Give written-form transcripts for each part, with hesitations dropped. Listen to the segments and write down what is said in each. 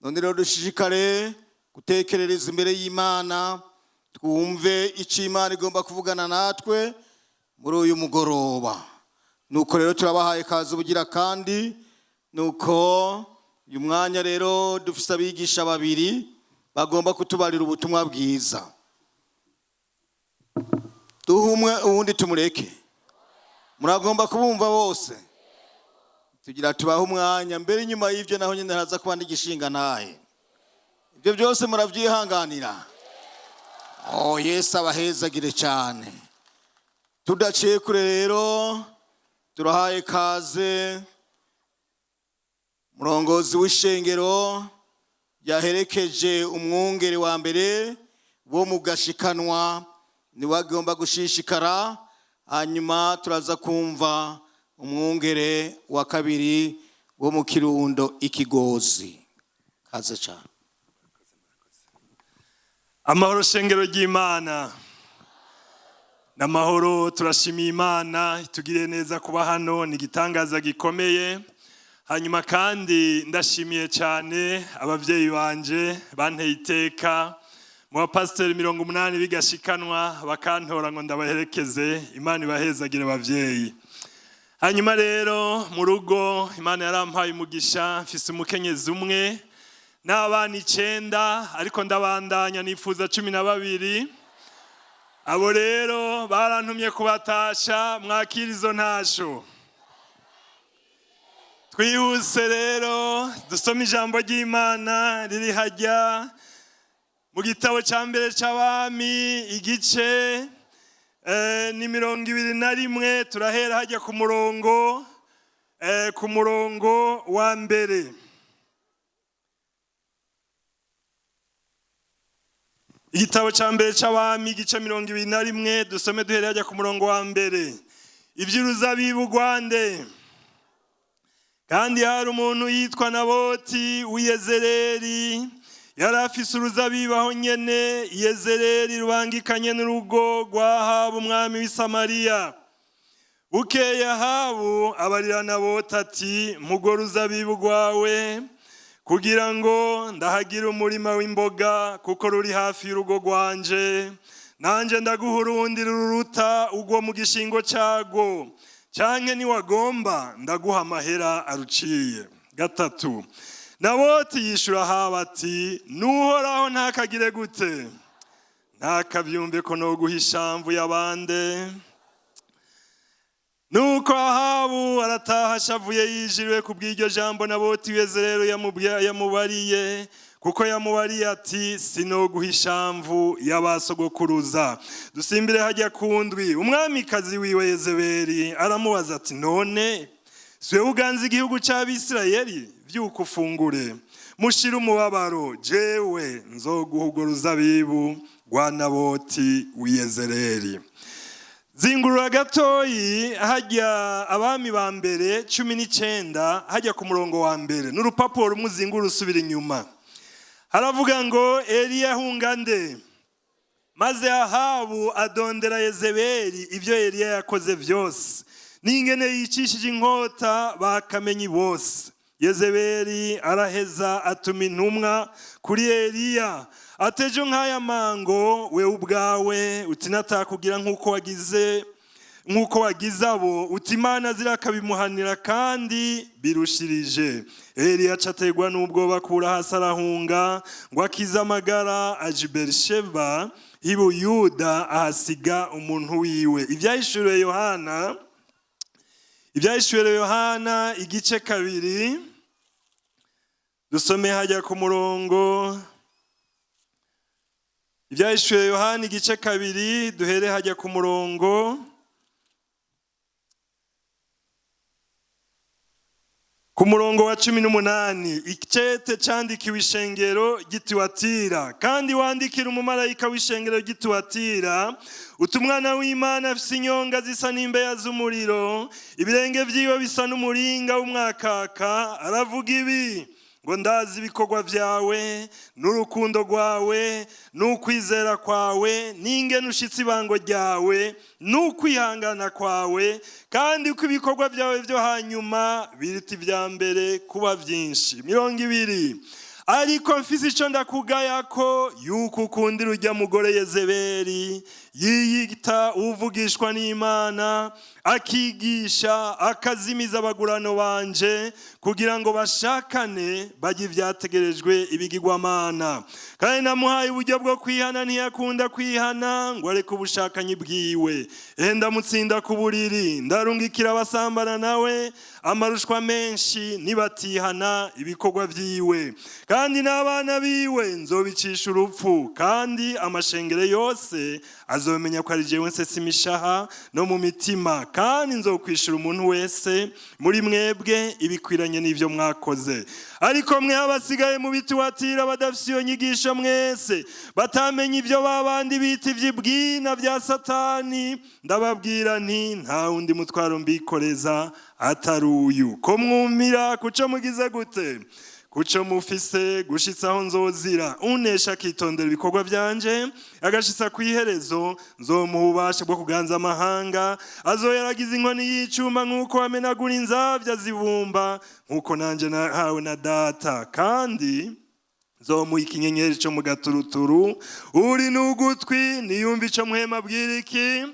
None rero dushishikare gutekerereza imbere y'Imana, twumve icyo Imana igomba kuvugana natwe muri uyu mugoroba. Nuko rero turabahaye kazi ubugira kandi. Nuko uyu mwanya rero dufise abigisha babiri bagomba kutubarira ubutumwa bwiza. Duhe umwe, uwundi tumureke. Muragomba kubumva bose? Tugira tubahe umwanya mbere. Inyuma y'ibyo naho nyine haraza kuba n'igishinga ntahe. Ibyo byose murabyihanganira? Oh, Yesu abahezagire cyane. Tudaciye kure rero, turahaye kaze murongozi w'ishengero yaherekeje umwungere wa mbere wo mu Gashikanwa, niwe agomba gushishikara. Hanyuma turaza kumva umwungere wa kabiri wo mu Kirundo Ikigozi. Kaze cyane. Amahoro, shengero ry'Imana, n'amahoro. Turashimiye Imana itugiriye neza. Kuba hano ni igitangaza gikomeye. Hanyuma kandi ndashimiye cyane ababyeyi banje banteye iteka mu bapasiteri 80 b'igashikanwa, bakantora ngo ndabaherekeze. Imana ibahezagire, ababyeyi. Hanyuma rero mu rugo Imana yarampaye umugisha, mfise umukenyezi umwe n'abana 9, ariko ndabandanya nifuza 12. Abo rero barantumye kubatasha. Mwakira izo ntasho. Twihuse rero dusome ijambo ry'Imana riri hajya mu gitabo cya mbere cy'Abami, igice ni 21. Turahera hajya ku murongo wa mbere. Igitabo cya mbere cy'Abami, igice 21, dusome duhereye hajya ku murongo wa mbere. Iby'uruzabibu rwande. Kandi hari umuntu yitwa Naboti w'Iyezereri, yari afise uruzabibu aho nyene Iyezereri, rubangikanye n'urugo rwa Ahabu umwami w'i Samariya. Bukeye Ahabu abarira Naboti ati: "Mpa uruzabibu rwawe kugira ngo ndahagire umurima w'imboga, kuko ruri hafi y'urugo rwanje. Nanjye ndaguha urundi ruruta urwo mu gishingo cyago, canke niwagomba ndaguha amahera aruciye." Gatatu. Naboti yishura Ahabu ati: "N'Uhoraho ntakagire gute, ntakabyumve ko noguha ishamvu y'abande." Nuko Ahabu arataha ashavuye, yijiriwe ku bw'iryo jambo Naboti rero yamubariye, kuko yamubariye ati: "Sinoguha ishamvu y'abasogokuruza." Dusimbire hajya ku ndwi. Umwamikazi wiwe Yezebeli aramubaza ati: "None siwe uganza igihugu cy'Abisirayeli? Vyuka ufungure, mushire umubabaro. Jewe nzoguha urwo ruzabibu rwa Naboti w'Iyezereri." Zingurura gatoyi hajya Abami ba mbere 19, hajya ku murongo wa mbere. N'urupapuro rumwe uzingura usubira inyuma. Haravuga ngo: Eliya ahunga nde? Maze Ahabu adondera Yezebeli ibyo Eliya yakoze byose n'ingene yicishije inkota bakamenyi bose. Yezebeli araheza atuma intumwa kuri Eliya atejo nk'aya mango we ubwawe utinatakugira nk'uko wagize, nk'uko wagize abo, uti Imana zirakabimuhanira kandi birushirije. Eliya aca aterwa n'ubwoba, akura hasi arahunga ngo akize amagara, aja i Berisheba i Buyuda, ahasiga umuntu wiwe. Ibyahishuriwe Yohana, Ibyahishuriwe Yohana igice 2, dusome hajya ku murongo. Ibyahishuriwe Yohana igice 2, duhere hajya ku murongo wa 18. Icete cyandikiwe ishengero ry'i Tuwatira. Kandi wandikira umumarayika w'ishengero ry'i Tuwatira uti: Umwana w'Imana afise inyonga zisa n'imbeya z'umuriro, ibirenge vyiwe bisa n'umuringa w'umwakaka, aravuga ibi ngo: Ndazi ibikorwa byawe n'urukundo rwawe n'ukwizera kwawe n'ingene ushitse ibango ryawe n'ukwihangana kwawe, kandi ko ibikorwa byawe byo hanyuma biruta ibya mbere kuba byinshi. 20. Ariko mfise ico ndakugaya ko yuko ukundira urya mugore Yezebeli, yiyita uvugishwa n'Imana, akigisha akazimiza abagurano banje kugira ngo bashakane bajye ibyategerejwe ibigirwamana. Kandi namuhaye uburyo bwo kwihana, ntiyakunda kwihana ngo areke ubushakanyi bwiwe. Ehe, ndamutsinda ku buriri, ndarungikira abasambana nawe amarushwa menshi nibatihana ibikorwa vyiwe. Kandi n'abana biwe nzobicisha urupfu, kandi amashengero yose azomenya ko ari jewe nsesa imishaha no mu mitima, kandi nzokwishura umuntu wese muri mwebwe ibikwiranye n'ivyo mwakoze. Ariko mwe abasigaye mu bituwatira, badafise iyo nyigisho mwese, batamenye ibyo babandi bita ivy'ibwina bya Satani, ndababwira nti: nta wundi mutwaro mbikoreza atari uyu, ko mwumira kuco mugize gute, kuco mufise, gushitsa aho nzozira. Unesha akitondera ibikorwa vyanje agashitsa kw'iherezo, nzomuha ububasha bwo kuganza amahanga. Azoyaragiza inkoni y'icuma nk'uko amenagura inzavya zibumba, nk'uko nanje nahawe na Data. Kandi nzomuha ikinyenyeri co mu gaturuturu. Uri n'ugutwi niyumva ico Mpwemu abwira iki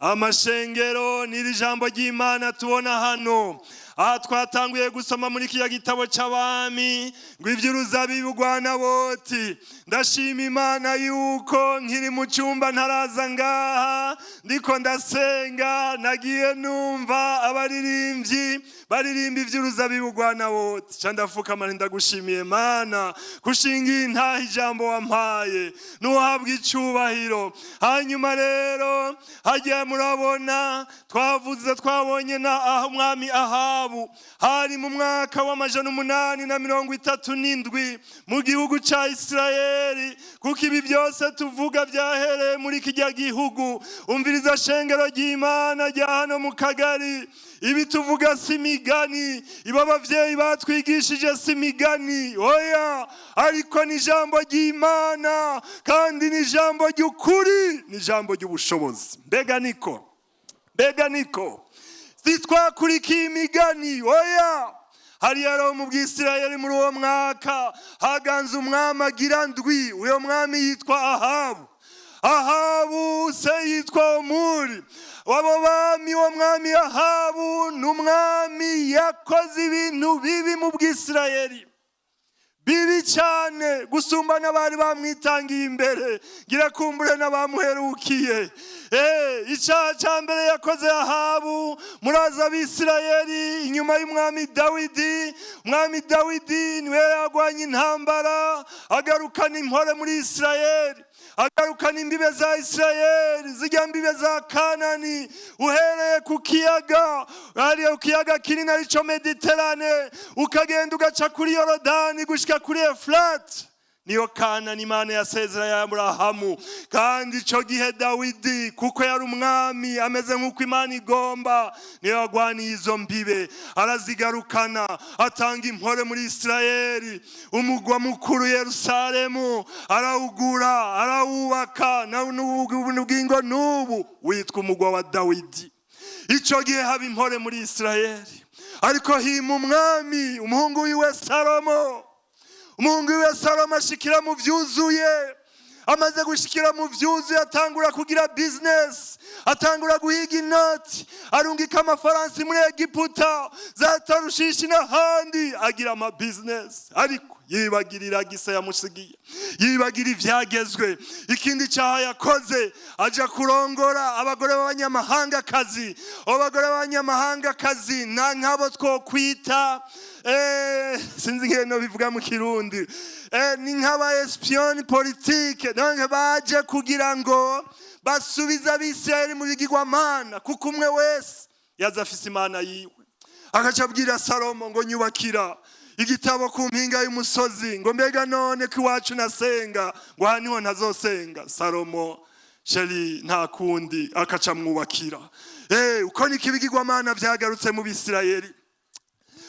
amashengero. N'iri jambo ry'Imana tubona hano, aha twatanguye gusoma muri kiriya gitabo c'Abami, ngo ivy'uruzabibu rwa Naboti. Ndashima Imana yuko nkiri mu cyumba ntaraza ngaha, ndiko ndasenga, nagiye numva abaririmbyi baririmba ivy'uruzabibu rwa Naboti. Ca ndafukama nti: "Ndagushimiye Mana kushinga intaha ijambo wampaye, nuhabwa icubahiro." Hanyuma rero hagiye murabona twavuze, twabonye na aho umwami Ahabu hari mu mwaka w'837 mu gihugu ca Isirayeli, kuko ibi byose tuvuga byahereye muri kijya gihugu. Umviriza, shengero ry'Imana rya hano mu kagari, ibi tuvuga si imigani, ibi abavyeyi batwigishije si imigani, oya, ariko ni ijambo ry'Imana, kandi ni ijambo ry'ukuri, ni ijambo ry'ubushobozi. Mbega niko sitwakurikiye imigani, oya. Hariya rero mu Bwisirayeli muri uwo mwaka haganze umwami agira ndwi. Uyo mwami yitwa Ahabu. Ahabu se yitwa Omuri. Abo bami, uwo mwami Ahabu ni umwami yakoze ibintu bibi mu Bwisirayeli, bibi cyane gusumba n'abari bamwitangiye imbere, ngira kumbure n'abamuherukiye. Icyaha cya mbere yakoze Ahabu, murazi Abisirayeli inyuma y'umwami Dawidi, umwami Dawidi niwe yarwanye intambara agarukana impore muri Isirayeli, agarukana imbibe za Isirayeli, zijya mbibe za Kanani, uhereye ku kiyaga, hariya ku kiyaga kinini aricyo Mediterane, ukagenda ugaca kuri Yorodani gushika kuri Efurati, niyo Kanani Imana yasezera ya Aburahamu. Kandi icyo gihe Dawidi, kuko yari umwami ameze nk'uko Imana igomba, niyo yagwaniye izo mbibe arazigarukana, atanga impore muri Isirayeli. Umugwa mukuru Yerusalemu arawugura, arawubaka, n'ubugingo n'ubu witwa umugwa wa Dawidi. Icyo gihe haba impore muri Isirayeli. Ariko hima umwami, umuhungu wiwe Salomo. Umuhungu wiwe Salomo ashikira mu byuzuye. Amaze gushikira mu vyuzuye, atangura kugira business, atangura guhiga inoti, arungika amafaransa muri Egiputa, za Tarushishi n'ahandi, agira ama business, ariko yibagirira gisa yamusigiye, yibagira ivyagezwe. Ikindi cyaha yakoze, aja kurongora abagore b'abanyamahangakazi. Abo bagore b'abanyamahangakazi na nk'abo twokwita, sinzi ngeno bivuga mu Kirundi, ni nk'aba espion politique. Donc baje kugira ngo basubize Abisirayeli mu bigirwamana, kuko umwe wese yaza afise imana yiwe. Agaca abwira Salomo ngo: "Nyubakira igitabo ku mpinga y'umusozi." Ngo: "Mbega none ko iwacu nasenga, ngo aha niho ntazosenga?" Salomo: "Chéri, nta kundi." Akaca amwubakira. Uko niko ibigirwamana vyagarutse mu Bisirayeli.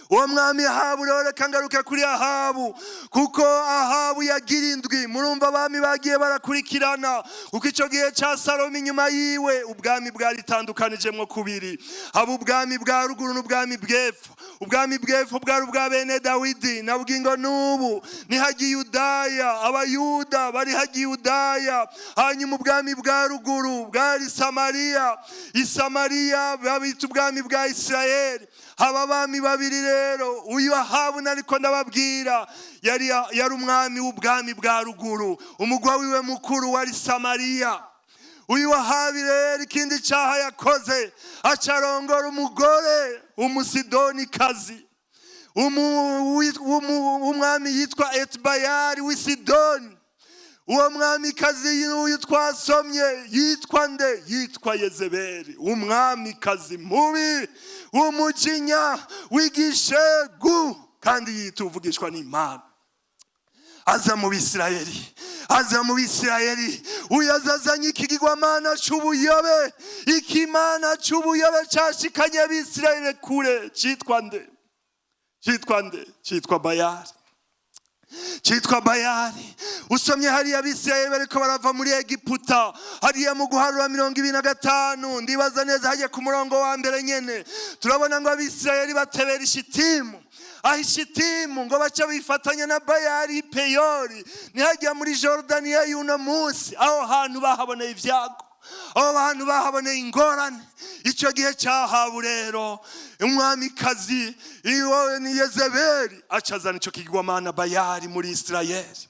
Uwo mwami Ahabu rero, reka ngaruke kuri Ahabu, kuko Ahabu yagira indwi. Murumva abami bagiye barakurikirana, kuko icyo gihe cya Salomo inyuma yiwe ubwami bwaritandukanijemwo kubiri: haba ubwami bwa ruguru n'ubwami bw'epfo. Ubwami bw'epfo bwari ubwa bene Dawidi na bugingo n'ubu nihagiye Yudaya, Abayuda bari hagiye Yudaya. Hanyuma ubwami bwa ruguru bwari Samariya. Isamariya babita ubwami bwa Isirayeli. Haba abami babiri rero. Uyu Ahabu nariko ndababwira yari umwami w'ubwami bwa ruguru. Umugwa wiwe mukuru wari Samariya. Uyu Ahabi rero, ikindi cyaha yakoze, acarongora umugore w'Umusidonikazi, umwami yitwa Etibayari w'i Sidoni. Uwo mwamikazi n'uyu twasomye yitwa nde? Yitwa Yezebeli, umwamikazi mubi w'umujinya w'igishegu, kandi yita uvugishwa n'Imana. Aza mu Bisirayeli, aza mu Bisirayeli, uyu azazanye ikigirwamana c'ubuyobe, ikimana c'ubuyobe cashikanye Abisirayeli kure. Citwa nde? Citwa nde? Citwa Bayali, cyitwa Bayali. Usomye hariya Abisirayeli bariko barava muri Egiputa, hariya mu Guharura 25, ndibaza neza hajya ku murongo wa mbere nyene, turabona ngo Abisirayeli batebera Ishitimu. Aho Ishitimu ngo baca bifatanya na Bayali Peyori, nihajya muri Jorodaniya y'uno munsi. Aho hantu bahaboneye ibyago, abo bantu bahaboneye ingorane. Icyo gihe cyahawe rero umwamikazi iwe ni Yezebeli, acazana icyo kigwamana Bayali muri Isirayeli.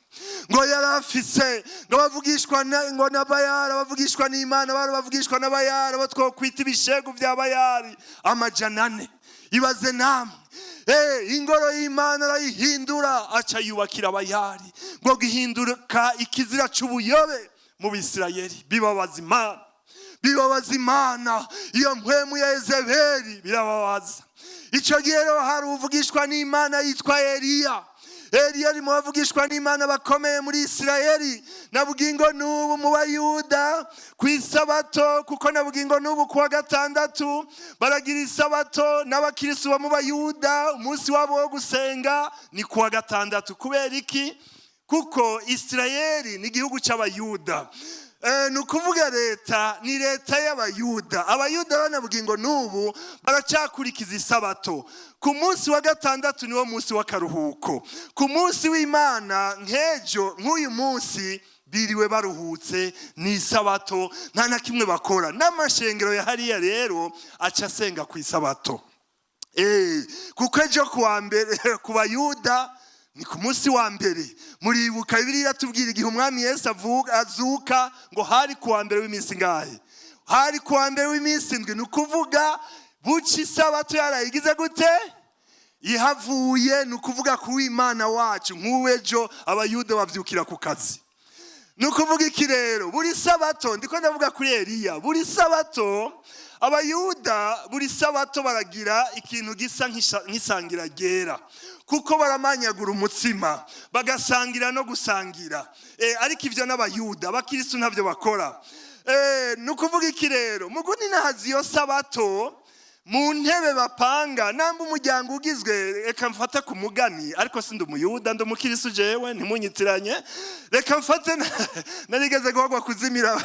Ngo yari afise ngo bavugishwa ngo na Bayali, abavugishwa n'Imana bari bavugishwa na Bayali, abo twokwita ibishegu bya Bayali, 400. Ibaze namwe, ingoro y'Imana arayihindura, aca yubakira Bayali, ngo gihinduka ikizira c'ubuyobe mu Bisirayeli. Bibabaza Imana, bibabaza Imana. Iyo mpwemu ya Yezebeli birababaza. Icyo gihe rero hari uvugishwa n'Imana yitwa Eliya. Eliya ari mu bavugishwa n'Imana bakomeye muri Isirayeli na bugingo n'ubu mu Bayuda ku isabato, kuko na bugingo n'ubu kuwa gatandatu baragira isabato. N'abakirisu bo mu Bayuda umunsi wabo wo gusenga ni kuwa gatandatu. Kubera iki? Kuko Isirayeli ni igihugu cy'Abayuda. Ni ukuvuga leta ni leta y'Abayuda. Abayuda banavuga ngo n'ubu baracyakurikiza isabato. Ku munsi wa gatandatu niwo munsi w'akaruhuko, ku munsi w'Imana. Nk'ejo, nk'uyu munsi biriwe baruhutse, ni isabato, nta na kimwe bakora. N'amashengero ya hariya rero aca asenga ku isabato. Kuko ejo kuwa mbere ku Bayuda ni ku munsi wa mbere. Muribuka Bibiliya iratubwira igihe Umwami Yesu avuka, azuka, ngo hari ku wa mbere w'iminsi ngahe? Hari ku wa mbere w'iminsi indwi. Ni ukuvuga buca isabato yarayigize gute? Ihavuye. Ni ukuvuga ku w'Imana wacu nk'uw'ejo Abayuda bavyukira ku kazi. Ni ukuvuga iki rero? Buri sabato, ndiko ndavuga kuri Eliya, buri sabato Abayuda, buri sabato baragira ikintu gisa nk'isangira ryera, kuko baramanyagura umutsima bagasangira no gusangira. Ariko ivyo n'Abayuda, Abakristu ntabyo bakora. Ni ukuvuga iki rero? Mu nahazi iyo sabato mu ntebe bapanga, namba umuryango ugizwe, reka mfate ku mugani, ariko sindi Umuyuda, ndi umukirisu jewe, ntimunyitiranye. Reka mfate, narigeze guhagwa kuzimira,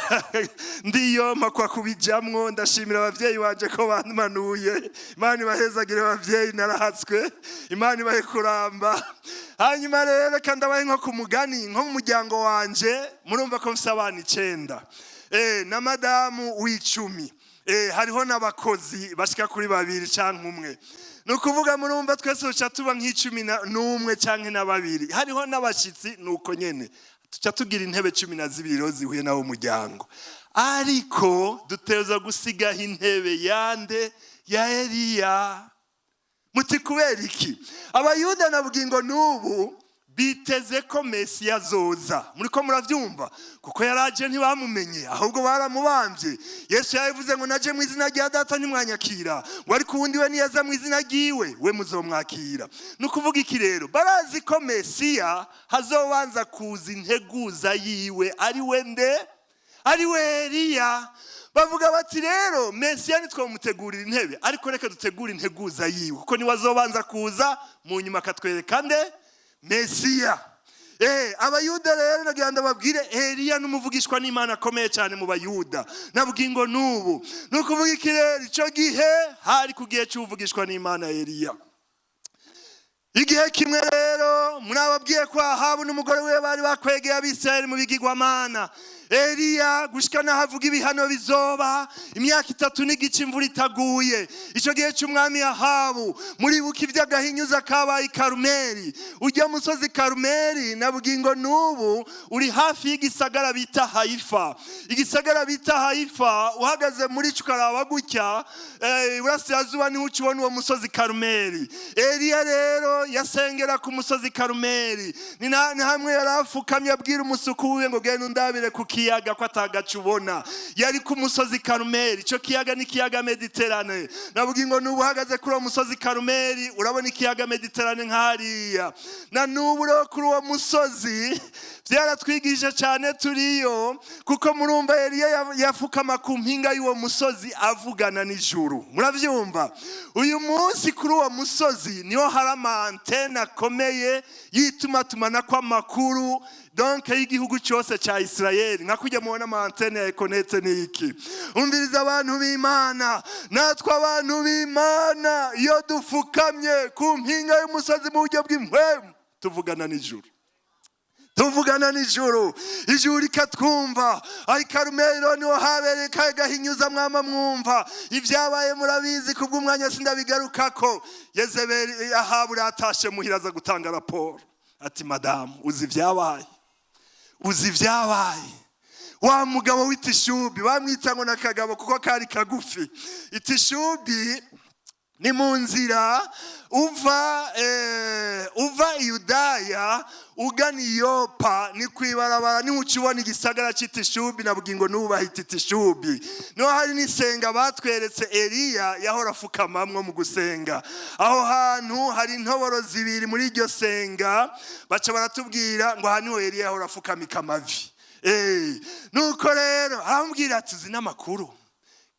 ndiyo mpakwa kubijamwo. Ndashimira abavyeyi banje ko bamanuye. Imana ibahezagire abavyeyi, narahatswe, Imana ibahe kuramba. Hanyuma rero reka ndabahe nko ku mugani, nko mu muryango wanje, murumva ko mfise abana 9, na madamu w'10. Hariho n'abakozi bashika kuri babiri canke umwe. Ni ukuvuga murumva twese duca tuba nk'11 canke na babiri. Hariho n'abashitsi, ni uko nyene tuca tugira intebe 12 rero zihuye n'abo muryango. Ariko duteza gusigaho intebe yande? Ya Eliya. Muti kubera iki? Abayuda na bugingo n'ubu biteze ko Mesiya azoza. Muri ko murabyumva, kuko yaraje ntibamumenye, ahubwo baramubambye. Yesu yabivuze ngo: "Naje mu izina rya Data ntimwanyakira," ngo ariko uwundi we niyaza mu izina ryiwe, we muzomwakira. Ni ukuvuga iki rero? Barazi ko Mesiya hazobanza kuza integuza yiwe, ari we nde? Ari we Eliya. Bavuga bati: "Rero Mesiya ntitwamutegurira intebe, ariko reka dutegure integuza yiwe, kuko niwe azobanza kuza, mu nyuma akatwereka nde? Mesiya." Abayuda rero, nagira ndababwire, Eliya n'umuvugishwa n'Imana akomeye cyane mu Bayuda. Nabwiye ngo n'ubu ni ukuvuga iki rero? Icyo gihe hari ku gihe cy'uvugishwa n'Imana Eliya. Igihe kimwe rero, murababwiye ko Ahabu n'umugore we bari bakwegeye Abisirayeli mu bigirwamana. Eliya gushika n'aho avuga ibihano bizoba imyaka 3 n'igice imvura itaguye. Icyo gihe cy'umwami Ahabu, muribuka iby'agahinyuza kabaye i Karumeri. Ujya musozi Karumeri, nabwiye ngo n'ubu uri hafi y'igisagara bita Hayifa. Igisagara bita Hayifa, uhagaze muri cyo ukaraba gutya iburasirazuba, niho uca ubona uwo musozi Karumeri. Eliya rero yasengera ku musozi Karumeri. Ni hamwe yari afukamye, abwira umusuku wiwe ngo: "Genda undabire ku kiyaga ko atagaca ubona." Yari ku musozi Karumeri. Icyo kiyaga ni ikiyaga Mediterane. Navuga ngo nubu uhagaze kuri uwo musozi Karumeri, urabona ikiyaga Mediterane nk'hariya. Na n'ubu rero kuri uwo musozi byaratwigije cyane turiyo, kuko murumva Eliya yafukama ku mpinga y'uwo musozi avugana n'ijuru. Murabyumva, uyu munsi kuri uwo musozi niho hari ama antennes akomeye y'itumatumana kw'amakuru, donc y'igihugu cyose cya Israel, nka kujya mubona ama antennes ya Econet. Ni iki? Umviriza, abantu b'Imana, natwe abantu b'Imana, iyo dufukamye ku mpinga y'umusozi mu buryo bw'impwemu, tuvugana n'ijuru, tuvugana n'ijuru, ijuru rikatwumva. Aho i Karumeli niho habereye ka gahinyuza mwama mwumva. Ibyabaye murabizi, kubw'umwanya sindabigarukako. Yezebeli, Ahabu atashe muhira, aza gutanga raporo ati: "Madamu, uzi ibyabaye? Uzi ibyabaye? Wa mugabo w'itishubi," bamwita ngo n'akagabo kuko kari kagufi. Itishubi ni mu nzira uva i Yudaya ugana i Yopa, ni ku ibarabara, niho uca ubona igisagara cy'itishubi. Na bugingo n'ubu bahita Itishubi. Niho hari n'isenga batweretse Eliya yahora afukamamwo mu gusenga. Aho hantu hari intoboro zibiri muri iryo senga, baca baratubwira ngo aha niho Eliya yahora afukamika amavi. Nuko rero aramubwira ati: "Uzi n'amakuru?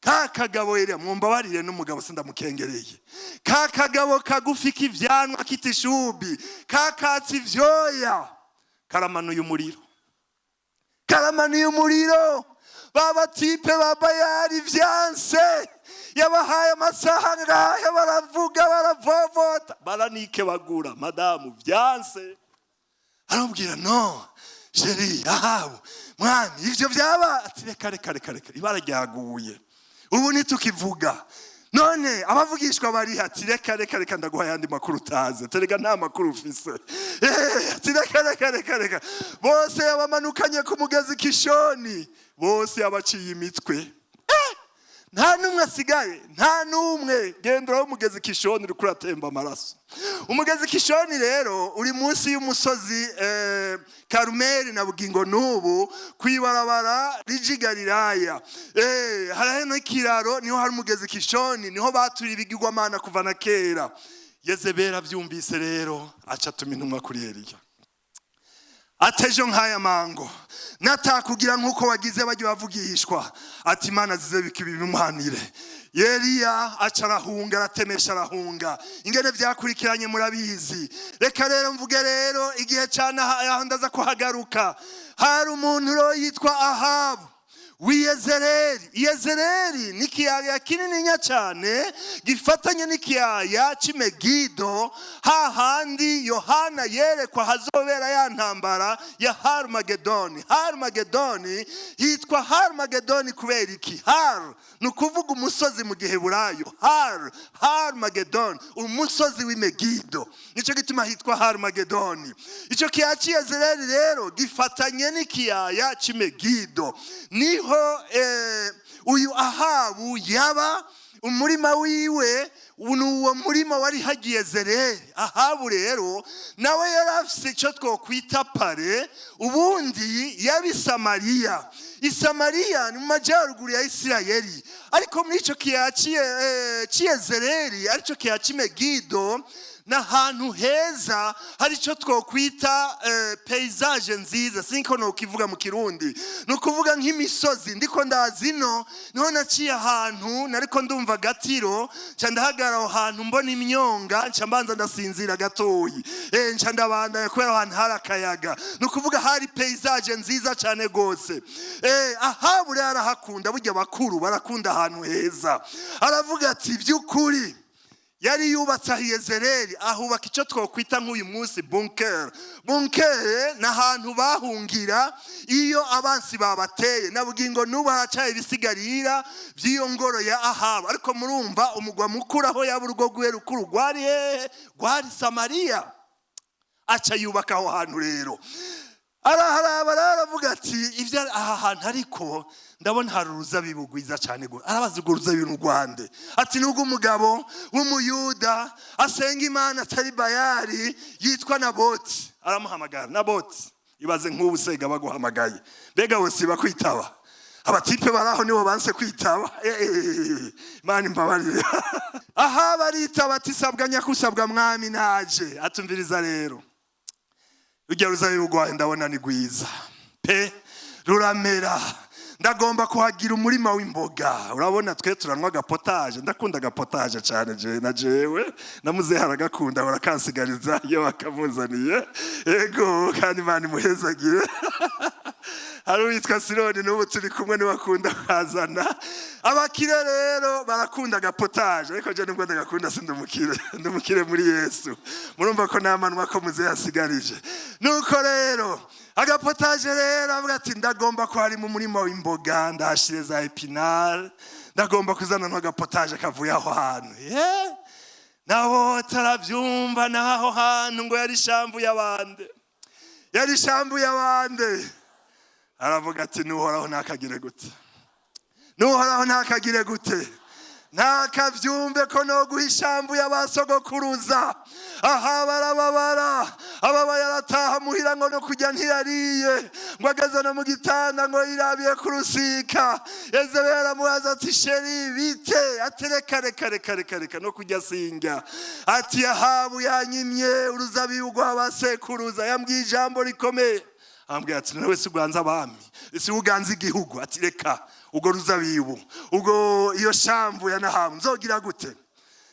Ka kagabo Eliya," mwumbabarire n'umugabo sindamukengereye, "ka kagabo kagufi k'ivyanwa k'itishubi kakatse ivyoya, karamanuye umuriro, karamanuye umuriro. Ba ba types ba Bayari vyanse, yabahaye amasaha ngahe, baravuga, baravovota, baranike bagura madamu, vyanse." Aramubwira: "No chéri Ahabu, mwami, ivyo byaba." Ati: "Reka, reka, reka, reka, ibara ryaguye, ubu ntitukivuga. None abavugishwa bari?" Ati: "Reka, reka, reka, ndaguha ayandi makuru utazi." Terega nta makuru ufise. Ati: "Reka, reka, reka, reka, bose yabamanukanye ku mugezi Kishoni, bose yabaciye imitwe. Nta n'umwe asigaye, nta n'umwe. Genda uraho umugezi Kishoni uriko uratemba amaraso." Umugezi Kishoni rero uri munsi y'umusozi Karumeli na bugingo n'ubu, kwibarabara rija i Galilaya. Hariho n'ikiraro, niho hari umugezi Kishoni, niho baturiye ibigirwamana kuva na kera. Yezebeli abyumvise rero, aca atuma intumwa kuri Eliya ati: "Ejo nk'aya mango, natakugira nk'uko wagize bajya bavugishwa," ati, "Imana zize bimuhanire." Eliya aca arahunga, aratemesha, arahunga. Ingene byakurikiranye murabizi. Reka rero mvuge rero igihe cyane aho ndaza kuhagaruka. Hari umuntu rero yitwa Ahabu w'Iyezereri. Iyezereri ni ikiyaya kinininya cyane gifatanye n'ikiyaya cy'imegido, hahandi Yohana yerekwa hazobera ya ntambara ya Harumagedoni. Harumagedoni hitwa Harumagedoni kubera iki? Har ni ukuvuga umusozi mu Giheburayo. Harumagedoni, umusozi w'imegido, nicyo gituma hitwa Harumagedoni. Icyo kiyaya cy'Iyezereri rero gifatanye n'ikiyaya cy'imegido, niho uyu Ahabu yaba. Umurima wiwe ni uwo murima wari hagiye Zereri. Ahabu rero nawe yari afise icyo twokwita palais. Ubundi yaba i Samariya. Isamariya ni mu majyaruguru ya Isirayeli, ariko muri icyo kiyaya cy'Iyezereri, aricyo kiyaya cy'imegido, Ni ahantu heza, hari icyo twokwita paysage nziza, sinko nokivuga mu Kirundi. Ni ukuvuga nk'imisozi. Ndiko ndazi ino, niho naciye ahantu nariko ndumva gatiro, nca ndahagarara aho hantu, mbona imyonga, nca mbanza ndasinzira gatoyi, nca ndabandanya kubera aho hantu hari akayaga. Ni ukuvuga hari paysage nziza cyane rwose. Ahabu rero arahakunda. Burya bakuru barakunda ahantu heza. Aravuga ati by'ukuri yari yubatse aho Yezereli, ahubaka icyo twakwita nk'uyu munsi bunker. Bunker ni ahantu bahungira iyo abansi babateye. Nabwiye ngo n'ubu haracaye ibisigarira by'iyo ngoro ya Ahabu. Ariko murumva, umugwa mukuru aho yaba urugo rwe rukuru rwari hehe? Rwari Samariya. Aca yubaka aho hantu rero, araharaba rero, aravuga ati ibyo aha hantu, ariko ndabona hari uruzabibu rwiza cyane rwose. Arabaza, urwo ruzabibu ni urwande? Ati nubwo umugabo w'Umuyuda asenga Imana atari Bayari, yitwa Naboti. Aramuhamagara, Naboti. Ibaze nk'ubu sega baguhamagaye, mbega wose bakwitaba? Abatipe bari aho nibo banse kwitaba. Imana imbabarire. Aha baritaba, ati sabwa nyakusabwa mwami, naje. Atumviriza rero, rujya ruzabibu rwawe ndabona ni rwiza pe, ruramera. Ndagomba kuhagira umurima w'imboga. Urabona twe turanywa agapotage, ndakunda agapotage cyane je na jewe na muzehe aragakunda, barakansigariza iyo bakamuzaniye. Ego, kandi Imana imuhezagire. Hari uwitwa Sironi, n'ubu turi kumwe, niwe akunda kazana. Abakire rero barakunda agapotage, ariko je nubwo ndagakunda si ndumukire, ndumukire muri Yesu. Murumva ko namanwa ko muzehe asigarije. Nuko rero agapotage rero, avuga ati ndagomba ko harimo umurima w'imboga, ndahashire za épinards, ndagomba kuzana n'agapotage kavuye aho hantu. Yeah. Nabo tarabyumva n'aho hantu ngo yari ishambu y'abande, yari ishambu y'abande. Aravuga ati nuhoraho ntakagire gute, nuhoraho ntakagire gute, ntakabyumve ko no guha ishambu y'abasogokuruza. Aha barababara, ababaye, arataha muhira, ngo no kujya ntiyariye, ngo ageze no mu gitanda ngo yirabiye ku rusika. Yezebeli aramubaza ati chéri, bite? Ati reka reka reka reka reka, no kujya sinjya. Ati Ahabu yanyimye uruzabibu rw'abasekuruza, yambwiye ijambo rikomeye. Ambwira ati nawe si uganza abami, si uganza igihugu? Ati reka, ubwo ruzabibu, ubwo iyo shambu ya Nahamu, nzogira gute?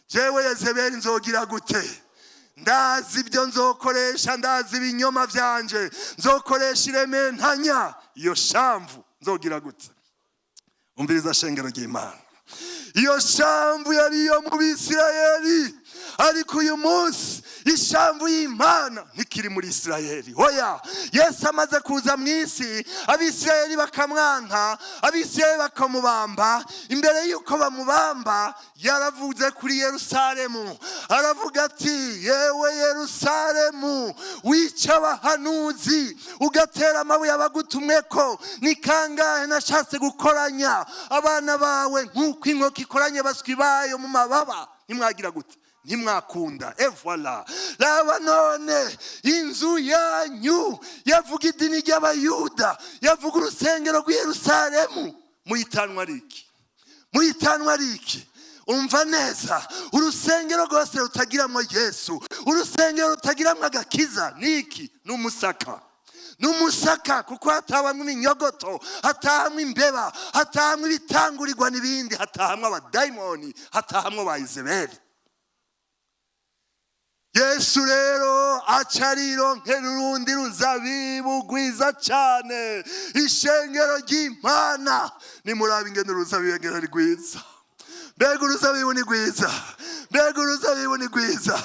Jewe Yezebeli nzogira gute? Ndazi ibyo nzokoresha, ndazi ibinyoma byanje nzokoresha, irementanya iyo shamvu nzogira gute? Umviriza, shengero ry'Imana, iyo shamvu yari iyo mu Bisirayeli, ariko uyu munsi ishamvu y'Imana ntikiri muri Isirayeli. Oya, Yesu amaze kuza mu isi, Abisirayeli bakamwanka, Abisirayeli bakamubamba. Imbere y'uko bamubamba yaravuze kuri Yerusalemu, aravuga ati yewe Yerusalemu, wica abahanuzi, ugatera amabuye abagutumwe ko, ni kangahe nashatse gukoranya abana bawe nk'uko inkoko ikoranya abaswi bayo mu mababa, ntimwagira gute? Ntimwakunda. Et voilà, raba none inzu yanyu, yavuga idini ry'Abayuda, yavuga urusengero rw'i Yerusalemu, muyitanwa ari iki? Muyitanwa ari iki? Umva neza, urusengero rwose rutagiramo Yesu, urusengero rutagiramo agakiza, ni iki? Ni umusaka, ni umusaka, kuko hatabamwo iminyogoto, hatahamwo imbeba, hatahamwo ibitangurirwa n'ibindi, hatahamwo abadayimoni, hatahamwo ba Izebeli. Yesu rero aca arironkera urundi ruzabibu rwiza cyane, ishengero ry'Imana. Nimuraba ingene uruzabibu ngene ari rwiza! Mbega uruzabibu ni rwiza, mbega uruzabibu ni rwiza!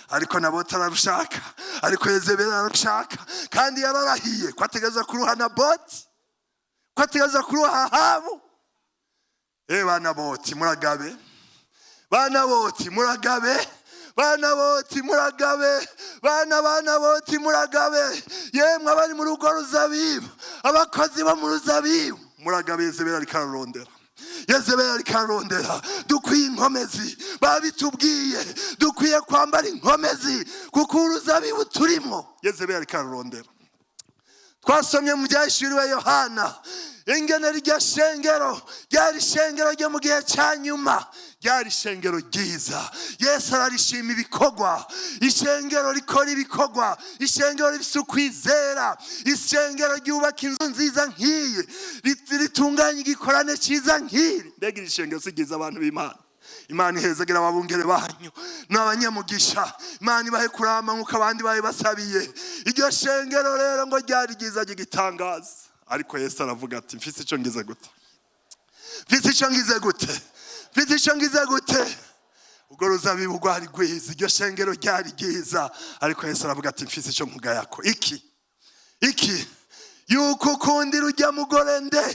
Ariko nabo tararushaka, ariko Yezebeli ararushaka, kandi yararahiye ko ategereza kuruha Naboti, ko ategereza kuruha Ahabu. Bana boti muragabe, bana boti muragabe, bana boti muragabe, bana boti muragabe. Yemwe abari mu rugo ruzabibu, abakozi bo mu ruzabibu, muragabe. Yezebeli ariko ararondera, Yezebeli ariko ararondera. Dukwiye inkomezi, babitubwiye, dukwiye kwambara inkomezi, kuko uruzabibu turimo Yezebeli ariko ararondera. Twasomye mu Byahishuriwe Yohana ingene rirya shengero ryari ishengero ryo mu gihe cya nyuma. Ryari ishengero ryiza. Yesu ararishima ibikorwa, ishengero rikora ibikorwa, ishengero rifise ukwizera, ishengero ryubaka inzu nziza nk'iyi, ritunganya igikorane cyiza nk'iri. Mbega iri shengero si ryiza, abantu b'Imana? Imana ihezagera ababungere banyu n'abanyamugisha. Imana ibahe kurama nk'uko abandi babibasabiye. Iryo shengero rero ngo ryari ryiza ry'igitangaza, Ariko Yesu aravuga ati: "Mfise icyo ngize gute?" Mfise icyo ngize gute? Mfise icyo ngize gute? Urwo ruzabibu rwari rwiza, iryo shengero ryari ryiza, ariko Yesu aravuga ati: "Mfise icyo nkugayako." Iki yuko ukundira ujya mugore nde?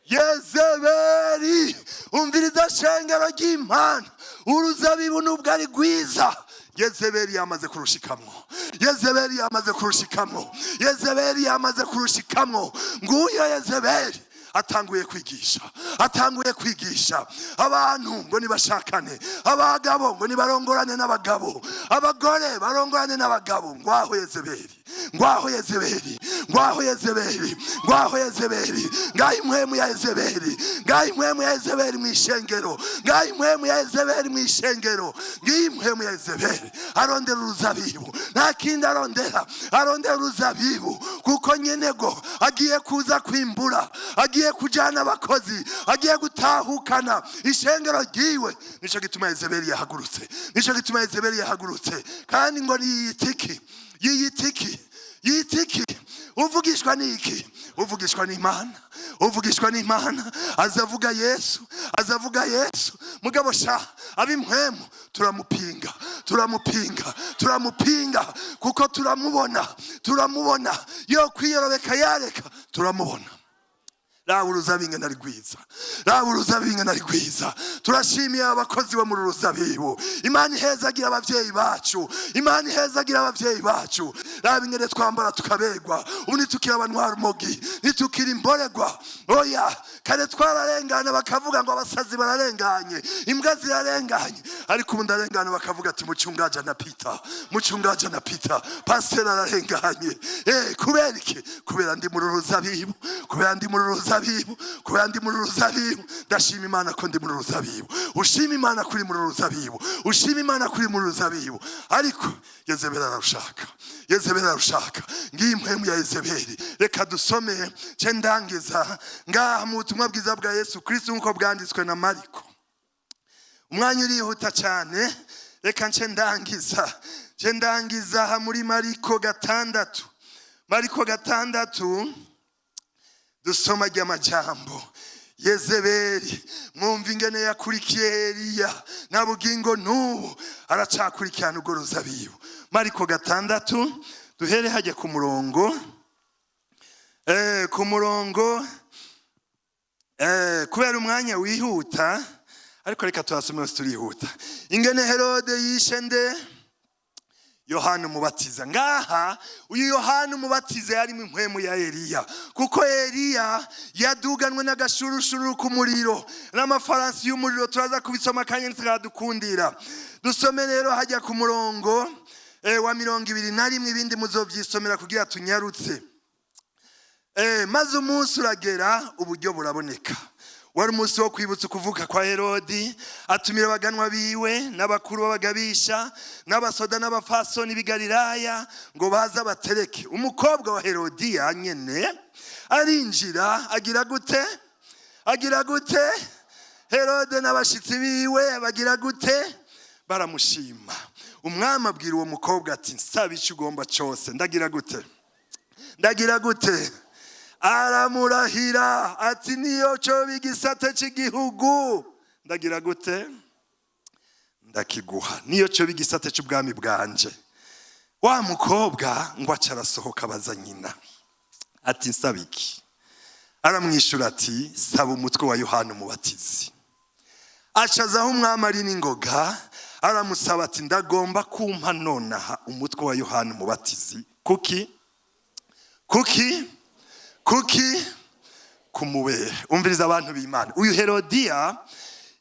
Yezebeli. Umviriza, shengero ry'Imana, uruzabibu nubwo ari rwiza, Yezebeli yamaze kurushikamwo. Yezebeli yamaze kurushikamwo. Yezebeli yamaze kurushikamwo. Nguyo Yezebeli atanguye kwigisha, atanguye kwigisha abantu ngo nibashakane, abagabo ngo nibarongorane n'abagabo, abagore barongorane n'abagabo. Ngwaho Yezebeli, ngwaho Yezebeli, ngwaho Yezebeli, ngwaho Yezebeli. Ngaho impwemu ya Yezebeli, ngaho impwemu ya Yezebeli mu ishengero, ngaho impwemu ya Yezebeli mu ishengero, ngiyi impwemu ya Yezebeli. Arondera uruzabibu, nta kindi arondera, arondera uruzabibu, kuko nyenego agiye kuza kwimbura, agiye kujyana abakozi, agiye gutahukana ishengero ryiwe. Nicyo gituma Yezebeli yahagurutse, nicyo gituma Yezebeli yahagurutse. Kandi ngo yiyitiki, yiyitiki, yitiki. Uvugishwa n'iki? Uvugishwa n'Imana, uvugishwa n'Imana azavuga Yesu, azavuga Yesu. Mugabo sha, ab'impwemu turamupinga, turamupinga, turamupinga, kuko turamubona, turamubona yo kwiyorobeka yareka, turamubona. Raba uruzabibu ingene ari rwiza, raba uruzabibu ingene ari rwiza. Turashimiye abakozi bo muri uruzabibu. Imana ihezagira ababyeyi bacu, Imana ihezagira ababyeyi bacu. Raba ingene twambara tukaberwa. Ubu ntitukiri abantwara umogi, ntitukiri imboregwa, oya. Kare twararengana bakavuga ngo abasazi bararenganye, imbwa zirarenganye, ariko ubu ndarengana bakavuga ati: "Muchungaji anapita, muchungaji anapita, pasiteri ararenganye." Kubera iki? Kubera ndi muri uruzabibu, kubera ndi muri uruzabibu, kubera ndi muri uruzabibu. Ndashima Imana ko ndi muri uruzabibu. Ushima Imana kuri muri uruzabibu, ushima Imana kuri muri uruzabibu. Ariko Yezebeli ararushaka, Yezebeli ararushaka. Ngiyi impwemu ya Yezebeli. Reka dusome nce ndangiza ngaha mu butumwa bwiza bwa Yesu Kristo nk'uko bwanditswe na Mariko. Umwanya urihuta cyane, reka nce ndangiza, nce ndangiza aha muri Mariko 6, Mariko 6, dusoma ry'amajambo. Yezebeli, mwumva ingene yakurikiye Eliya, na bugingo n'ubu aracakurikirana urwo ruzabibu. Mariko 6, duhere hajya ku murongo kubera umwanya wihuta, ariko reka tuhasome yose, turihuta. Ingene Herode yishe nde? Yohana Umubatiza. Ngaha uyu Yohana Umubatiza yarimo impwemu ya Eliya, kuko Eliya yaduganwe n'agashurushuru k'umuriro n'amafaransi y'umuriro. Turaza kubisoma akanya ntitukadukundira. Dusome rero hajya ku murongo wa 21, ibindi muzovyisomera kugira tunyarutse. Maze umunsi uragera, uburyo buraboneka. Wari umunsi wo kwibutsa ukuvuka kwa Herodi. Atumira abaganwa biwe n'abakuru b'abagabisha n'abasoda n'abafasoni b'i Galilaya ngo baze batereke. Umukobwa wa Herodiya nyene arinjira, agira gute? Agira gute? Herode n'abashitsi biwe bagira gute? Baramushima. Umwami abwira uwo mukobwa ati: "Nsaba icyo ugomba cyose, ndagira gute? Ndagira gute?" Aramurahira ati: "Niyo cyoba igisate cy'igihugu, ndagira gute? Ndakiguha. Niyo cyoba igisate cy'ubwami bwanje." Wa mukobwa ngo aca arasohoka, abaza nyina ati: "Nsaba iki?" Aramwishyura ati: "Saba umutwe wa Yohana Umubatizi." Acaza aho umwami ari n'ingoga, aramusaba ati: "Ndagomba kumpa nonaha umutwe wa Yohana Umubatizi." Kuki? Kuki? Kuki? Kumubera. Umviriza, abantu b'Imana, uyu Herodiya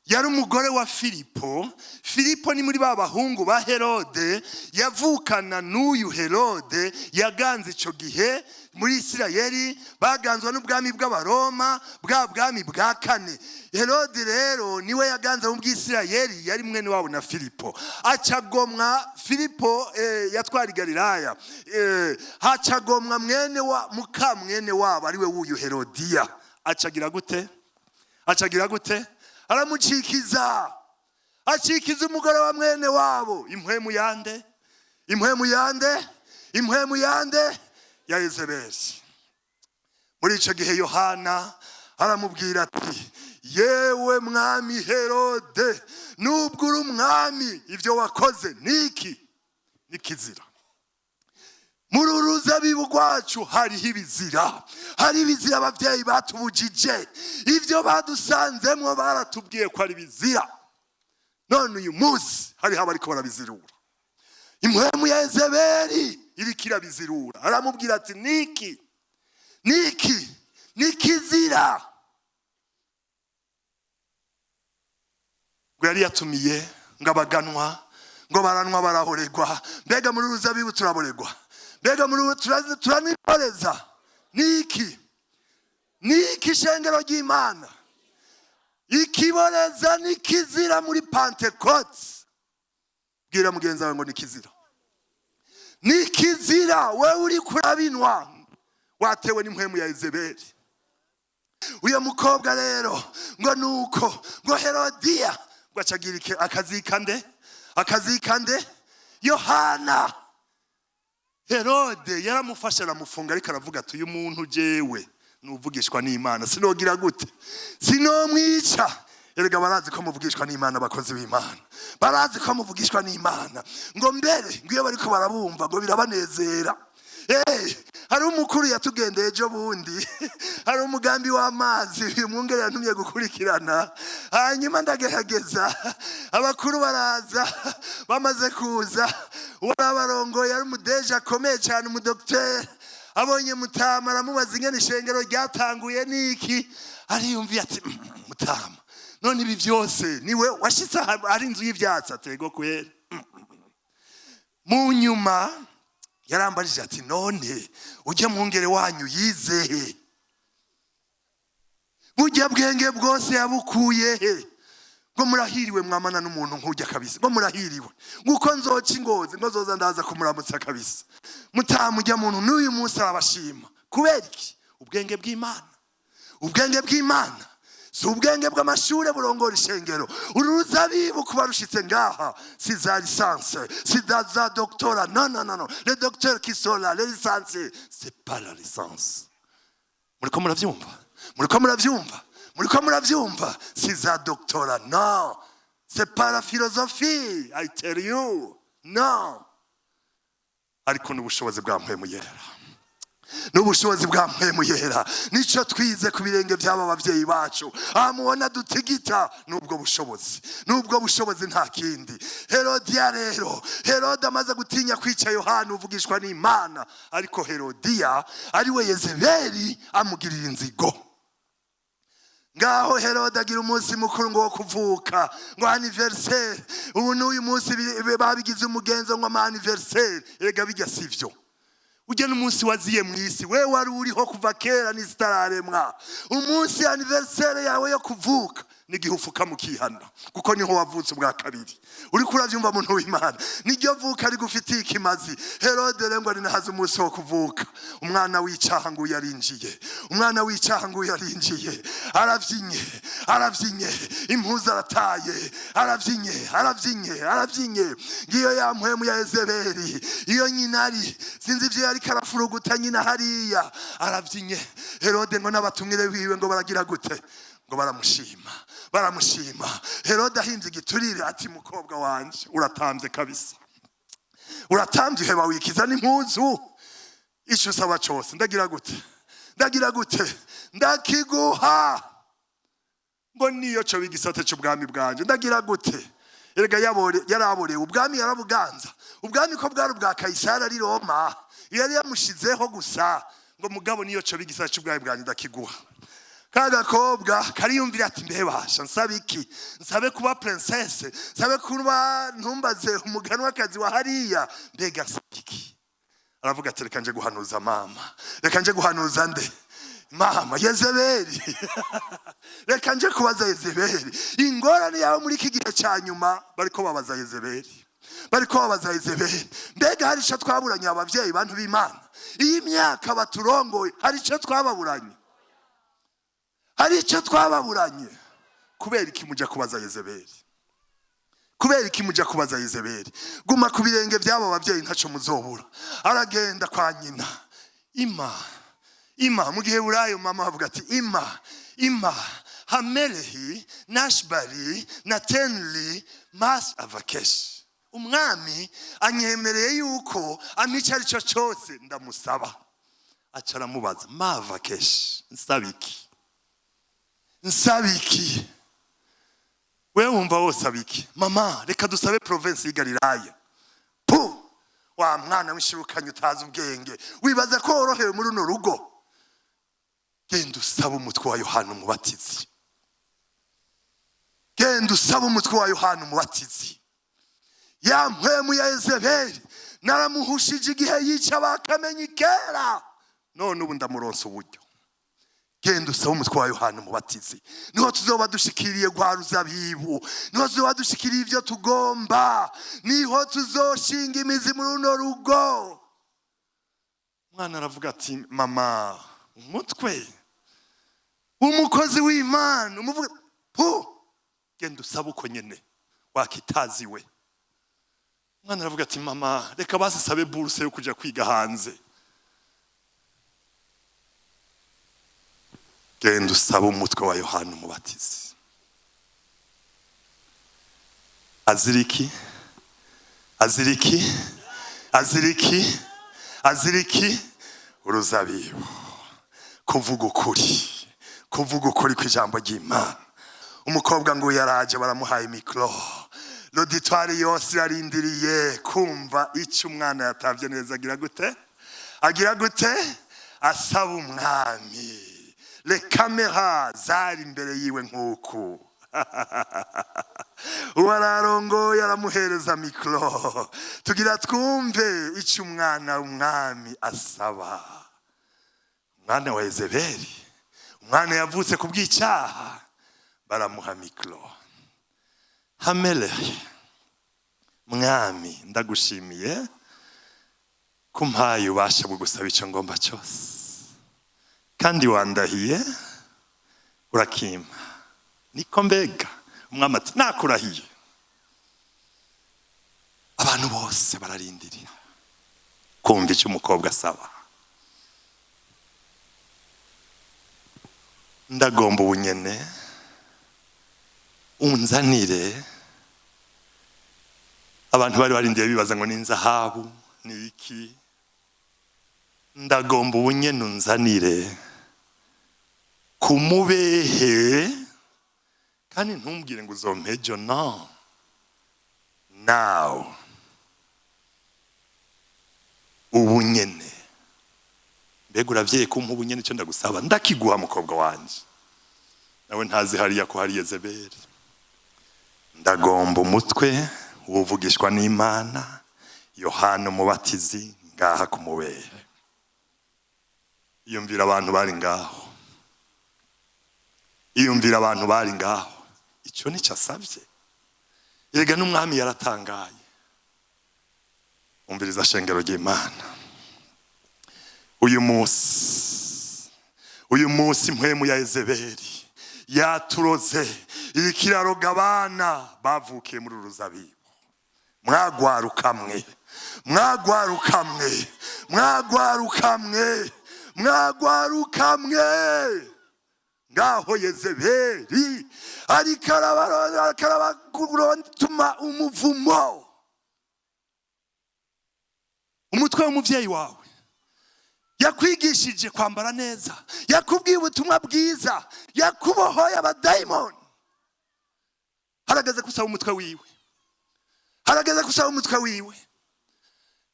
Yari umugore wa Filipo. Filipo ni muri ba bahungu ba Herode, yavukana n'uyu Herode yaganze icyo gihe muri Isirayeli. Baganzwa n'ubwami bw'Abaroma, bwa bwami bwa kane. Herode rero niwe yaganze mu bw'Isirayeli, yari mwene wabo na Filipo. Acagomwa Filipo, yatwara i Galilaya, hacagomwa mwene wa muka mwene wabo, ariwe w'uyu Herodiya. Acagira gute? Acagira gute? Aramucikiza, acikiza umugore wa mwene wabo. Impwemu yande? Impwemu yande? Impwemu yande? Ya Yezebeli. Muri icyo gihe Yohana aramubwira ati: "Yewe mwami Herode, nubwo uri umwami, ibyo wakoze niki? Nikizira. Muri uru ruzabibu rwacu hariho ibizira, hari ibizira ababyeyi batubujije. Ibyo badusanzemo baratubwiye ko ari ibizira, none uyu munsi hariho abariko barabizirura. Impwemu ya Yezebeli iriko irabizirura." Aramubwira ati: "Niki? Niki? Nikizira." Ngo yari yatumiye ngo abaganwa, ngo baranwa, barahoregwa. Mbega muri ruzabibu turaboregwa? Mbega muri turanikoreza? Niki? Niki, ishengero ry'Imana? Ikiboreza nikizira muri Pantekote. Bwira mugenzi wawe ngo nikizira, nikizira. Wewe uri kurabinwa, watewe n'impwemu ya Yezebeli. Uyo mukobwa rero, ngo nuko ngo Herodiya ngo acagira akazika nde? Akazika nde? Yohana. Herode yaramufashe, aramufunga, ariko aravuga ati: "Uyu muntu jewe nuvugishwa n'Imana, sinogira gute? Sinomwica." Erega barazi ko muvugishwa n'Imana, abakozi b'Imana barazi ko muvugishwa n'Imana. Ngo mbere ngo iyo bariko barabumva ngo birabanezera. Hari umukuru yatugendeye ejo bundi, hari umugambi w'amazi uyu mwungere yantumye gukurikirana. Hanyuma ndagerageza, abakuru baraza. Bamaze kuza, uwarabarongoye ari umudeje akomeye cyane, umudokiteri. Abonye mutama, aramubaza ingene ishengero ryatanguye niki. Ariyumviye ati: Mutama, none ibi byose niwe washitse aha ari inzu y'ivyatsi?" Atego kwera. Mu nyuma yarambajije ati: "None ujya mwungere wanyu yizehe? Burya bwenge bwose yabukuye he? Ngo murahiriwe mwamana n'umuntu nk'ujya kabisa, ngo murahiriwe." Nguko nzoca ingozi, ngo zoza ndaza kumuramutsa kabisa. Mutamujya muntu n'uyu munsi arabashima. Kubera iki? Ubwenge bw'Imana, ubwenge bw'Imana, si ubwenge bw'amashure burongora ishengero. Uru ruzabibu kuba rushitse ngaha, si za licence, si za doctorat. Non, non, non, non. Les docteurs qui sont là, les licenciés, c'est pas la licence. Muriko muravyumva? Muriko muravyumva? Muriko muravyumva? Si za doctorat, non, c'est pas la philosophie, I tell you, no. Ariko n'ubushobozi bwa Mpwemu Yera, n'ubushobozi bwa Mpwemu Yera. Nicyo twize ku birenge by'aba babyeyi bacu. Aha mubona dutigita, n'ubwo bushobozi, n'ubwo bushobozi, nta kindi. Herodiya rero, Herode amaze gutinya kwica Yohana uvugishwa n'Imana, ariko Herodiya ariwe Yezebeli amugirira inzigo. Ngaho Herode agira umunsi mukuru ngo wo kuvuka, ngo anniversaire. Ubu n'uyu munsi babigize umugenzo ngo ama anniversaire. Erega bijya sivyo. Ujya n'umunsi waziye mu isi, we wari uriho kuva kera n'isi itararemwa. Umunsi anniversaire yawe yo kuvuka n'igihe ufuka mukihana, kuko niho wavutse ubwa kabiri. Uriko uravyumva, muntu w'Imana? Niryo vuka rigufitiye ikimazi. Herode rero ngo ari nahaze umunsi wo kuvuka, umwana w'icaha nguyu yarinjiye, umwana w'icaha nguyu yarinjiye, aravyinye, aravyinye, impuzu arataye, aravyinye, aravyinye, aravyinye. Ngiyo ya mpwemu ya Yezebeli. Iyo nyina ari, sinzi ivyo yariko arafuruguta nyina hariya, aravyinye. Herode ngo n'abatumire biwe ngo baragira gute? Ngo baramushima, baramushima. Herode ahimbye igiturire ati: "Mukobwa wanje, uratambye kabisa, uratambye, uheba wikiza n'impuzu. Icyo usaba cyose ndagira gute? Ndagira gute? Ndakiguha." Ngo niyo cyo igisate cy'ubwami bwanje, ndagira gute? Erega yaraborewe ubwami, yarabuganza ubwami ko bwari ubwa Kayisari ari Roma, yari yamushizeho gusa. Ngo mugabo niyo cyo igisate cy'ubwami bwanje, ndakiguha. Ka gakobwa kariyumvira ati: "Mbebasha nsabe iki? Nsabe kuba princesse? Nsabe kuba, ntumbaze, umuganwakazi wa hariya? Mbega nsabe iki?" Aravuga ati: "Reka nje guhanuza mama." Reka nje guhanuza nde? Mama Yezebeli. Reka nje kubaza Yezebeli. Ingorane yawe muri iki gihe cya nyuma, bariko babaza Yezebeli, bariko babaza Yezebeli. Mbega hari icyo twaburanye ababyeyi? Bantu b'Imana, iyi myaka baturongoye, hari icyo twababuranye? Hari icyo twababuranye? Kubera iki mujya kubaza Yezebeli? Kubera iki mujya kubaza Yezebeli? Guma ku birenge by'abo babyeyi, ntacyo muzobura. Aragenda kwa nyina. Ima, ima, mu gihe burayo mama bavuga ati: "Ima, ima, hamelehi nashbari natenli mas avakeshi." Umwami anyemereye yuko ampa icyo ari cyo cyose ndamusaba. Aca aramubaza: "Mava keshi, nsaba iki? Nsaba iki? Wewe wumva wosaba iki?" "Mama, reka dusabe province y'i Galilaya." "Pu, wa mwana w'ishirukanye utazi ubwenge, wibaza ko worohewe muri runo rugo? Genda usaba umutwe wa Yohana Umubatizi. Genda usaba umutwe wa Yohana Umubatizi. Ya mpwemu ya Yezebeli naramuhushije igihe yica bakamenye kera, none ubu ndamuronsa uburyo. Genda usabe umutwe wa Yohana Umubatizi, niho tuzoba dushikiriye rwa ruzabibu, niho tuzoba dushikiriye ibyo tugomba, niho tuzoshinga imizi muri runo rugo." Umwana aravuga ati: "Mama, umutwe w'umukozi w'Imana umuvuga pu? Genda usabe uko nyene wakitaziwe." Umwana aravuga ati: "Mama, reka basi sabe buruse yo kuja kwiga hanze." "Genda usabe umutwe wa Yohana Umubatizi." Aziriki, aziriki, aziriki, aziriki uruzabibu. Kuvuga ukuri, kuvuga ukuri kw'ijambo ry'Imana. Umukobwa ngo yaraje, baramuhaye mikoro, l'auditoire yose yarindiriye kumva icyo umwana yatavye neza agira gute, agira gute, asaba umwami. Les caméras zari imbere yiwe nk'uku. Uwararongoye aramuhereza mikoro: "Tugira twumve icyo umwana w'umwami asaba." Umwana wa Yezebeli, umwana yavutse ku bw'icyaha, baramuha mikoro. "Hamele, mwami, ndagushimiye ko umpaye ububasha bwo gusaba icyo ngomba cyose, kandi wandahiye urakimpa. Niko mbega?" Umwami ati: "Nakurahiye." Abantu bose bararindirira kumva icyo umukobwa asaba. "Ndagomba ubunyene unzanire." Abantu bari barindiye bibaza ngo ni inzahabu, ni iki. "Ndagomba ubunyene unzanire kumubehe, kandi ntumbwire ngo uzompe ejo, no now, ubunyene. Mbega uravye kumpa ubunyene icyo ndagusaba? Ndakiguha, mukobwa wanje." Nawe ntazi hariya ko hari Yezebeli. "Ndagomba umutwe wuvugishwa n'Imana Yohana Umubatizi ngaha kumubehe." Iyumvira abantu bari ngaho, iyumvira abantu bari ngaho. Icyo nicyo asabye. Erega n'umwami yaratangaye. Umviriza, shengero ry'Imana, uyu munsi, uyu munsi impwemu ya Yezebeli yaturoze, iriko iraroga abana bavukiye muri uru ruzabibu. Mwagwarukamwe, mwagwarukamwe, mwagwarukamwe, mwagwarukamwe, ngaho Yezebeli ariko arabatuma umuvumo. Umutwe w'umuvyeyi wawe yakwigishije kwambara neza, yakubwiye ubutumwa bwiza, yakubohoye abadayimoni, harageze gusaba umutwe wiwe, harageze gusaba umutwe wiwe.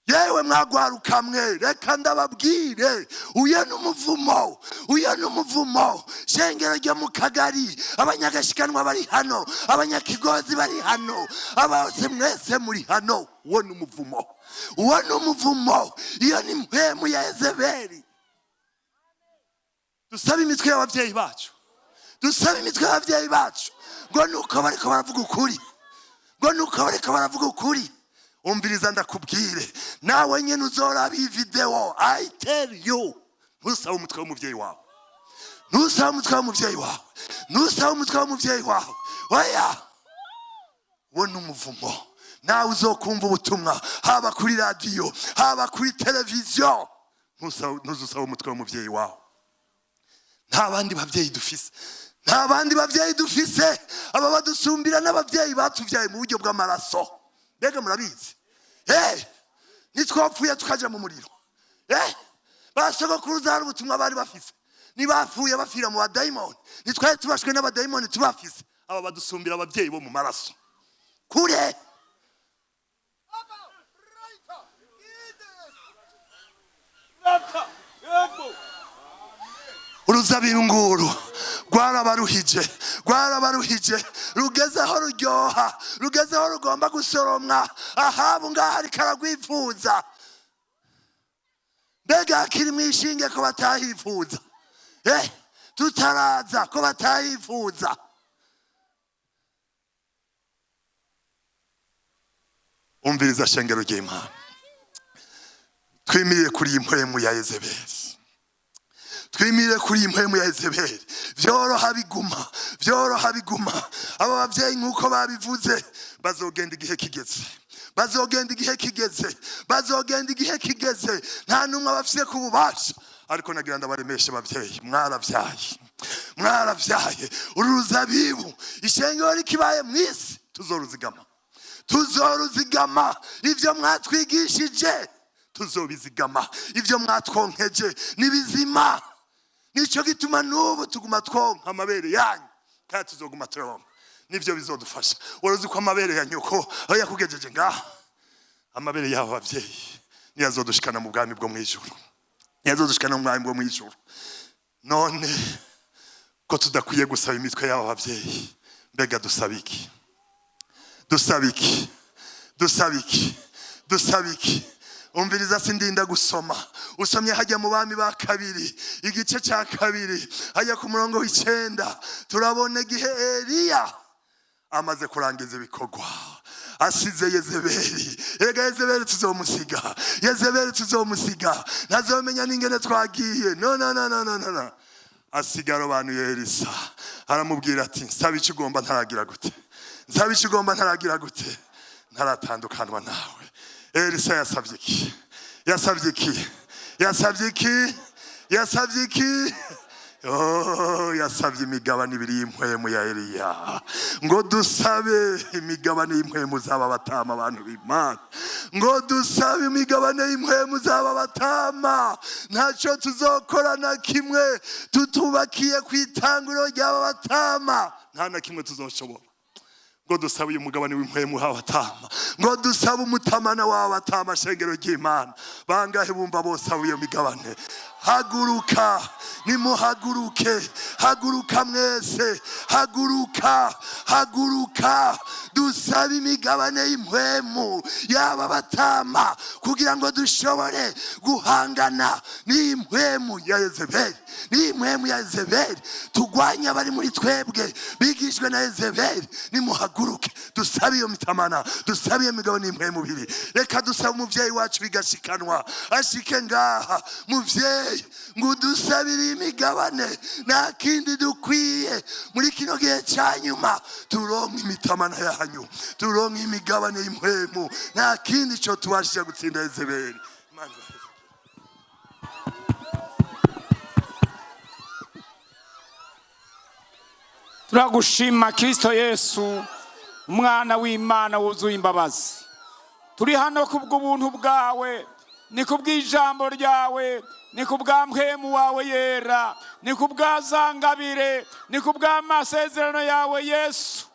Yewe mwagwarukamwe, reka ndababwire, uyo n'umuvumo, uyo n'umuvumo. Shengero ryo mu kagari, abanyagashikanwa bari hano, abanyakigozi bari hano, abose mwese muri hano. Uwo ni umuvumo, uwo ni umuvumo, iyo ni mpwemu ya Yezebeli. Dusabe imitwe y'ababyeyi bacu, dusabe imitwe y'ababyeyi bacu, ngo nuko bariko baravuga ukuri, ngo nuko bariko baravuga ukuri. Umviriza ndakubwire, nawe nyine uzoraba iyi video, I tell you, ntusabe umutwe w'umubyeyi wawe, ntusabe umutwe w'umubyeyi wawe, ntusabe umutwe w'umubyeyi wawe. Oya, uwo ni umuvumo. Nawe uzokumva ubutumwa, haba kuri radiyo, haba kuri televiziyo, ntuzusaba umutwe w'umubyeyi wawe. Nta bandi babyeyi dufise, nta bandi babyeyi dufise. Aba badusumbira n'ababyeyi batubyaye mu buryo bw'amaraso. Mbega murabizi? Nitwapfuye tukaja mu muriro, basogokuruza hari ubutumwa bari bafise, ntibapfuye bapfira mu badayimoni? Ntitwari tubashwe n'abadayimoni tubafise? Aba badusumbira ababyeyi bo mu maraso kure. Uruzabibu nguru rwarabaruhije, rwarabaruhije, rugeze aho ruryoha, rugeze aho rugomba gusoromwa. Ahabu ngaho ariko aragwifuza. Mbega hakiri mwishinge ko batahifuza? Tutaraza ko batahifuza? Umviriza shengero ry'Imana, twimiriye kuri iyi mpwemu ya Yezebeli, twimire kuri iyi mpwemu ya Yezebeli. Vyoroha biguma, vyoroha biguma. Aba bavyeyi nk'uko babivuze, bazogenda igihe kigeze, bazogenda igihe kigeze, bazogenda igihe kigeze. Nta n'umwe abafise ku bubasha, ariko nagira ndabaremeshe abavyeyi, mwaravyaye, mwaravyaye. Uru ruzabibu, ishengero rikibaye mw'isi, tuzoruzigama, tuzoruzigama. Ivyo mwatwigishije tuzobizigama, ivyo mwatwonkeje ni bizima. Nico gituma n'ubu tuguma twonka amabere yanyu, kandi tuzoguma turonka, nivyo bizodufasha. Wari uzi ko amabere ya nyoko aho yakugejeje ngaha? Amabere y'abo bavyeyi niyo azodushikana mu bwami bwo mw'ijuru, niyo azodushikana mu bwami bwo mw'ijuru. None ko tudakwiye gusaba imitwe y'abo bavyeyi, mbega dusaba iki? Dusaba iki? Dusaba iki? Dusaba iki? Umviriza, sindinda gusoma. Usomye hajya mu Bami ba Kabiri igice cya 2, hajya ku murongo w'9, turabona igihe Eliya amaze kurangiza ibikorwa, asize Yezebeli. Erega Yezebeli tuzomusiga, Yezebeli tuzomusiga, ntazomenya n'ingene twagiye. No, no, no, no, no, no, no. Asiga arobanuye Elisa, aramubwira ati nsaba icyo ugomba ntaragira gute, nsaba icyo ugomba ntaragira gute, ntaratandukanwa nawe. Elisa yasabye iki? Yasabye iki? Yasabye iki? Yasabye iki? Oh, yasabye imigabane ibiri y'impwemu ya Eliya. Ngo dusabe imigabane y'impwemu z'aba batama, abantu b'Imana, ngo dusabe imigabane y'impwemu z'aba batama. Ntacyo tuzokora na kimwe tutubakiye ku itanguro ry'aba batama, nta na kimwe tuzoshobora. Ngo dusabe uyu mugabane w'impwemu w'abatama, ngo dusabe umutamana w'abatama. Shengero ry'Imana, bangahe bumva bose abo iyo migabane? Haguruka, nimuhaguruke, haguruka mwese, haguruka, haguruka, dusabe imigabane y'impwemu y'aba batama, kugira ngo dushobore guhangana n'impwemu ya Yezebeli, n'impwemu ya Yezebeli, turwanye abari muri twebwe bigishwe na Yezebeli. Nimuhaguruke dusabe iyo mitamana, dusabe iyo migabane y'impwemu ibiri. Reka dusabe umuvyeyi wacu bigashikanwa ashike ngaha. Muvyeyi, ngo dusabire imigabane, nta kindi dukwiye muri kino gihe cya nyuma. Turonke imitamana yanyu, turonke imigabane y'impwemu, nta kindi cyo tubashije gutsinda Yezebeli. Imana ibaheze. Turagushima Kristo Yesu, umwana w'Imana wuzuye imbabazi. Turi hano kubw'ubuntu bwawe, ni kubw'ijambo ryawe, ni kubwa mpwemu wawe yera, ni kubwa zangabire, ni kubwa masezerano yawe Yesu.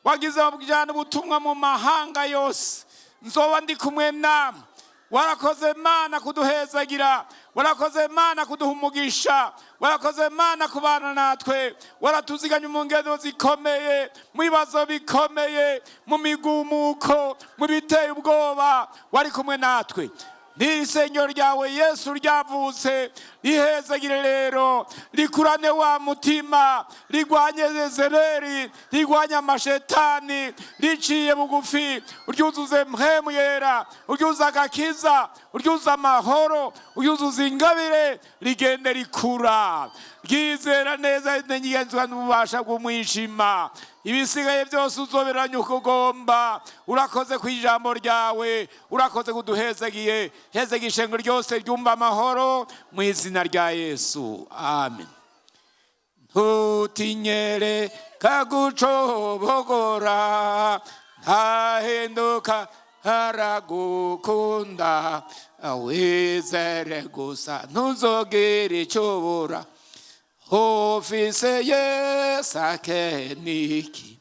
Wagize abujyana ubutumwa mu mahanga yose, nzoba ndi kumwe namwe. Warakoze Mana kuduhezagira, warakoze Mana kuduha umugisha, warakoze Mana kubana natwe, waratuziganye mu ngendo zikomeye, mu bibazo bikomeye, mu migumuko, mu biteye ubwoba, wari kumwe natwe. N'iri sengero ryawe Yesu ryavutse, rihezagire rero, rikurane wa mutima, rigwanye Yezebeli, rigwanye amashetani, riciye bugufi, uryuzuze mpwemu yera, uryuzuze agakiza, uryuzuze amahoro, uryuzuze ingabire, rigende rikura ryizera neza, ritengenzwa n'ububasha bw'umwijima. Ibisigaye byose uzoberanye uko ugomba. Urakoze ku ijambo ryawe, urakoze kuduhezagiye. Hezagiye ishengo ryose ryumva amahoro mu izina rya Yesu, amen. Ntutinyere kagucobogora, ntahinduka, aragukunda. Wizere gusa, ntuzogere icyo ubura. Ufise Yesu akeniki.